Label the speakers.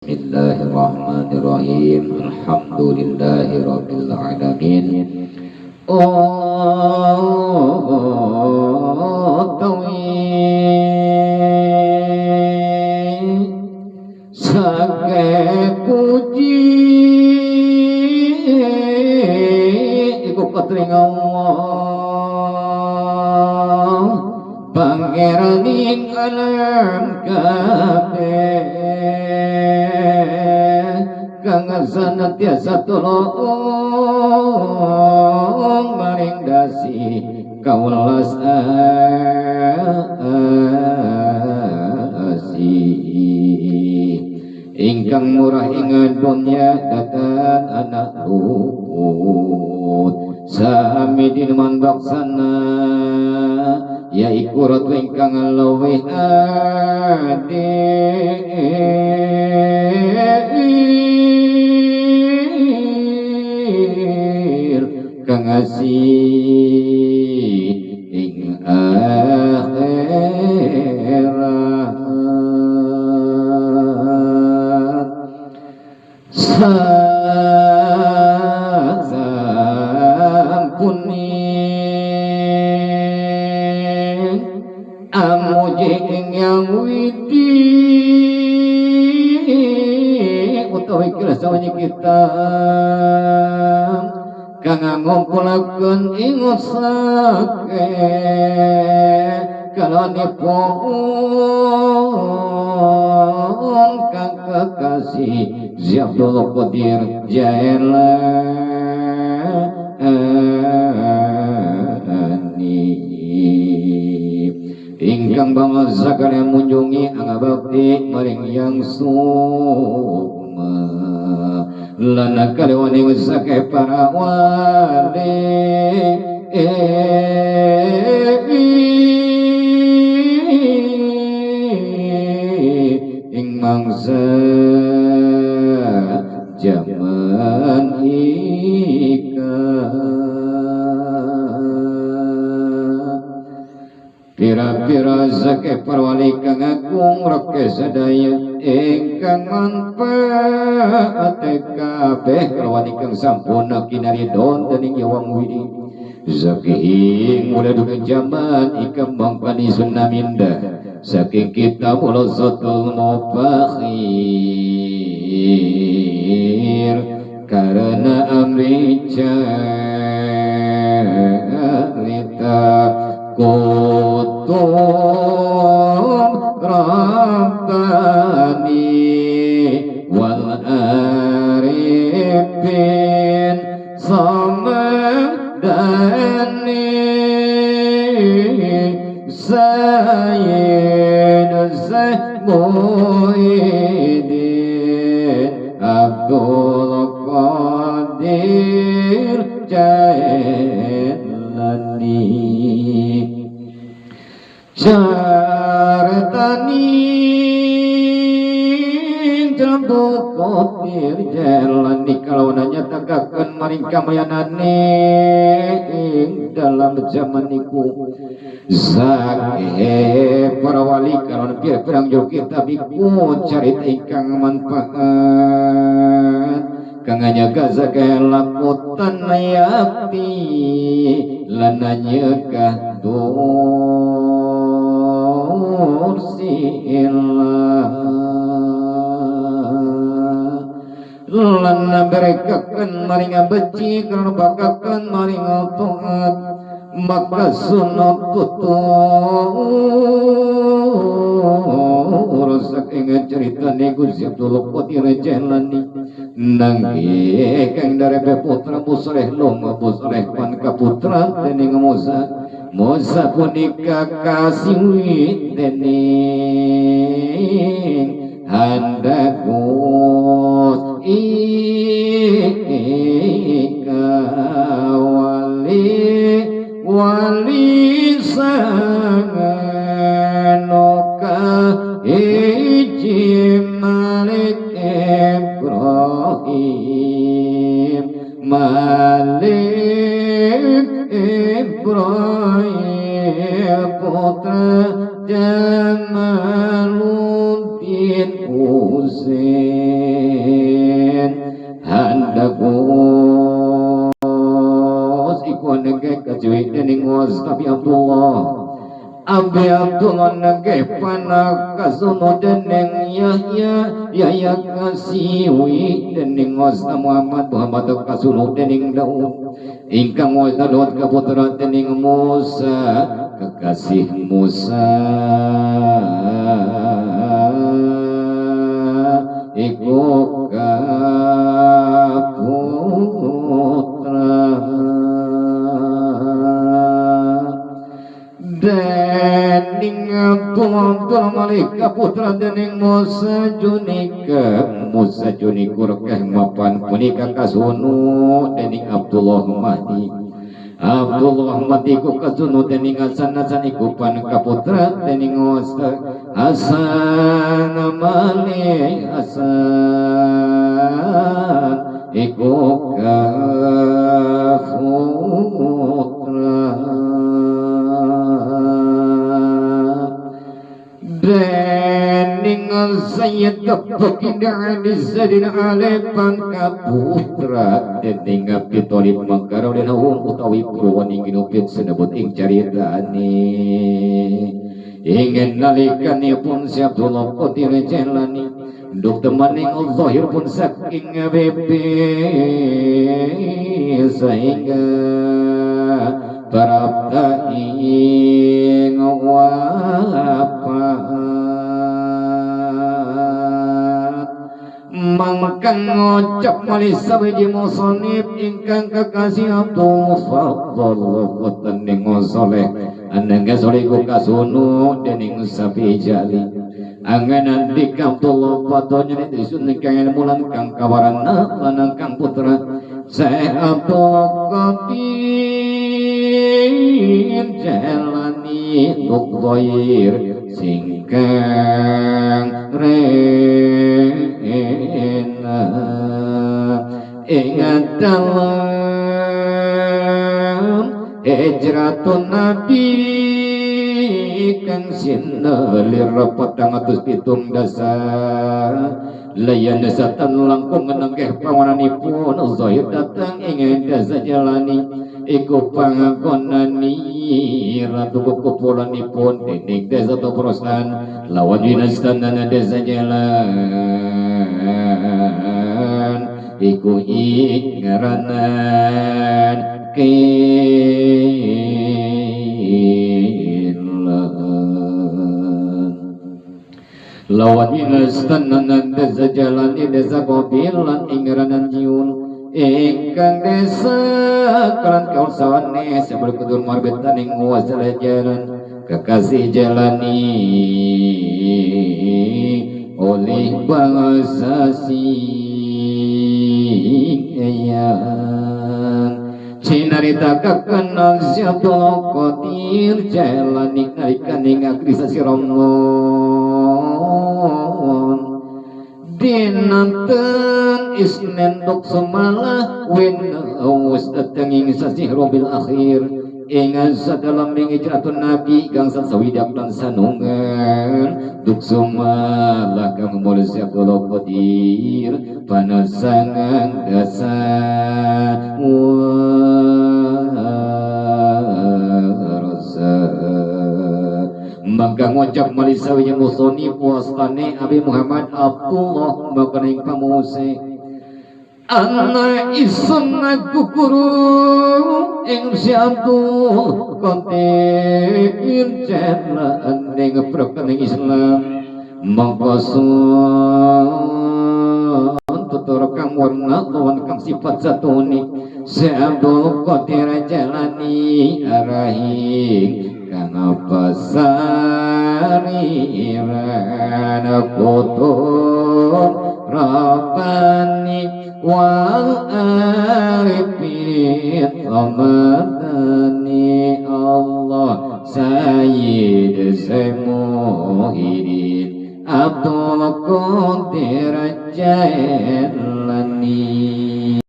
Speaker 1: Bismillahirrahmanirrahim. Alhamdulillahirabbil alamin. Sake puji iku katring Allah Pangeraning alam kabeh kang sanatiasa tulung maring dasi kaulas asih ingkang murah ing dunya datan anak luput sami dineman baksana yaiku ratu ingkang luwih adil kang asih ing akhirat. Sampuni amuji ing yang widi utawi kirasawanya kita kang ngumpulaken ing sake kalanipun kang kekasih Abdul Qadir Jailani ingkang bangsa kalian munjungi angabakti maring yang sukma lan kaliwani sake para wali ing mangsa jaman ika pira-pira sake parwali kang agung reke sadaya ingkang manfaat kabeh kalawani kang sampun kinaridon dening Yawang Widi saking mulai dunia jaman ika mangpani sunaminda saking kitab Ulasatul Mufakhir karena amri cerita kutub Rabbani wal arifin samadani Sayyid Muhyiddin Abdul Qadir Jailani Caritani Abdul Qadir Jailani kalau nanya tagakan maring kamayanane ing dalam zaman niku sake para wali kalon pirang-pirang juru kitab iku carita ingkang manfaat kang nyaga sake lakutan yakti lan nyegah dursilah lan berekaken maring becik lan bakaken maring taat maka sunat tutur saking ceritane Gusti Abdul Qadir Jailani nangge kang darepe putra Busreh lunga Busreh pan kaputra dening Musa Musa punika kasiwit dening handakus ika wali wali sanganoka hiji Malik Ibrahim Malik Ibrahim putra Jamaluddin Husain Abi Abdullah Abi Abdullah nenggih panakasuno dening Yahya Yahya kasiwi dening Ustaz Muhammad Muhammad kasuno dening Daud ingkang Ustaz Daud kaputra dening Musa kekasih Musa iku kaputra dening Abdullah Malik putra dening Musa Junika Musa Junikur keh mapan punika kasunu dening Abdullah Mahdi Abdullah Mahdi ku kasunu dening Hasan Hasan iku pan kaputra dening Musa Hasan Malik Hasan iku kaputra dening Sayyid Baginda Ali Zaidin Alepan kaputra dening Abi Thalib mangkaro den utawi purwaning ginupit sinebut ing caritane ingin nalikanipun si Abdullah Qadir Jailani duk temaning zahir pun saking bebe sehingga prapta ing wafat mangkang ngucap malih sawiji musonib ingkang kekasih Abdul Fadl boten ning soleh anangga soleh ku kasunu dening sapi jali angan nanti Abdullah Fadl nyeni sun kang ilmu lan kang kawarana lan kang putra Syekh Abdul Qadir Jailani Dhoir singkang rena ing dalem hijratun Nabi kang sinelir 407 dasa layan satan langkung nenggeh pangonanipun zahir datang ing dasa jalani iku pangakonani ratu kupulanipun dening desa Tobrosan lawan winastanana desa jalan iku ing ngaranan kilan lawan winastanana desa jalan desa Gobilan ing ngaranan Jiun ingkang desa kalan kaul sawane sebelum kudur marbetan ing wasala jalan kekasih jalani oleh bangsa sing eyang cinarita kakenal si Abdul Qadir Jailani nalika ing agri sasi Ramadan dinten Isnin duk semalah win wis dateng ing sasih Rabiul Akhir ing sadalem ing hijratun Nabi gangsal sawidak lan sanungan duk sumalah kang mulih si Abdul Qadir panasangan dasa warasa mangka ngucap malisawi yang musoni puastane Abi Muhammad Abdullah makaning pamuse ana isun gukuru ing si Abdul Qadir Jailani ngeprokening Islam mangka sun tutur kang warna lawan kang sifat satuni si Abdul Qadir Jailani arahi kang pasariran kutur Rabbani wal arifin Ramadani Allah Sayyid Muhyiddin Abdul Qadir Jailani.